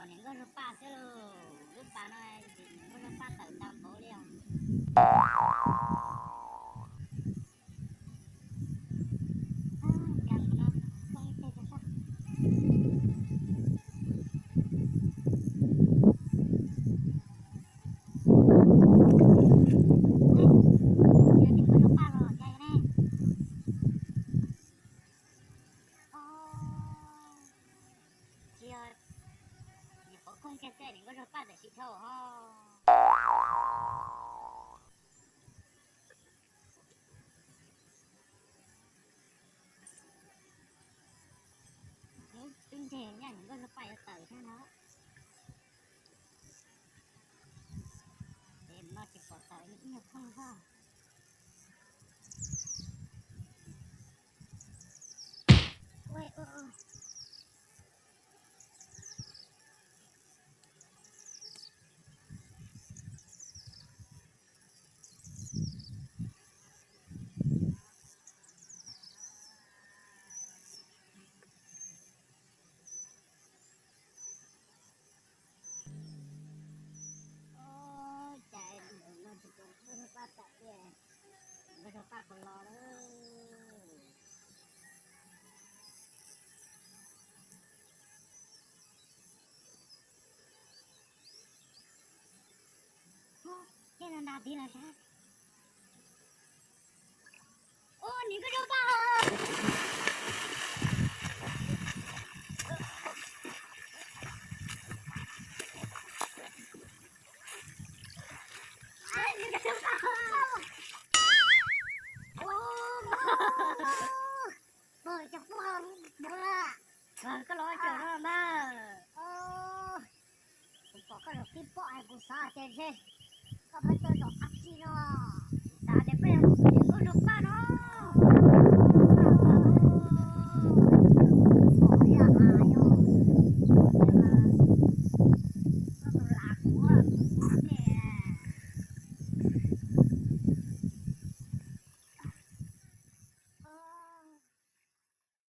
Niam nkauj zog paj xwb lauj, lub pas no niam nkauj zog paj tawm ntau npaum li os. Tsis yog, niam pov koob kiag xwb, niam nkauj zog paj tawm tsis dhau ho. Twb ntseg nyaj niam nkauj zog paj yuav tawm thiab no. Ces no ces pom tawm ib nyuag thooj zog. Cas no tsis pom nkauj zog paj tawm li, nkauj zog paj puas los lawm. Tej no nra tid los sas. Ub, niam nkauj zog paj. Koj los caum no ntag. Kuv pom koj los tib pob es kuv xav tias ntshe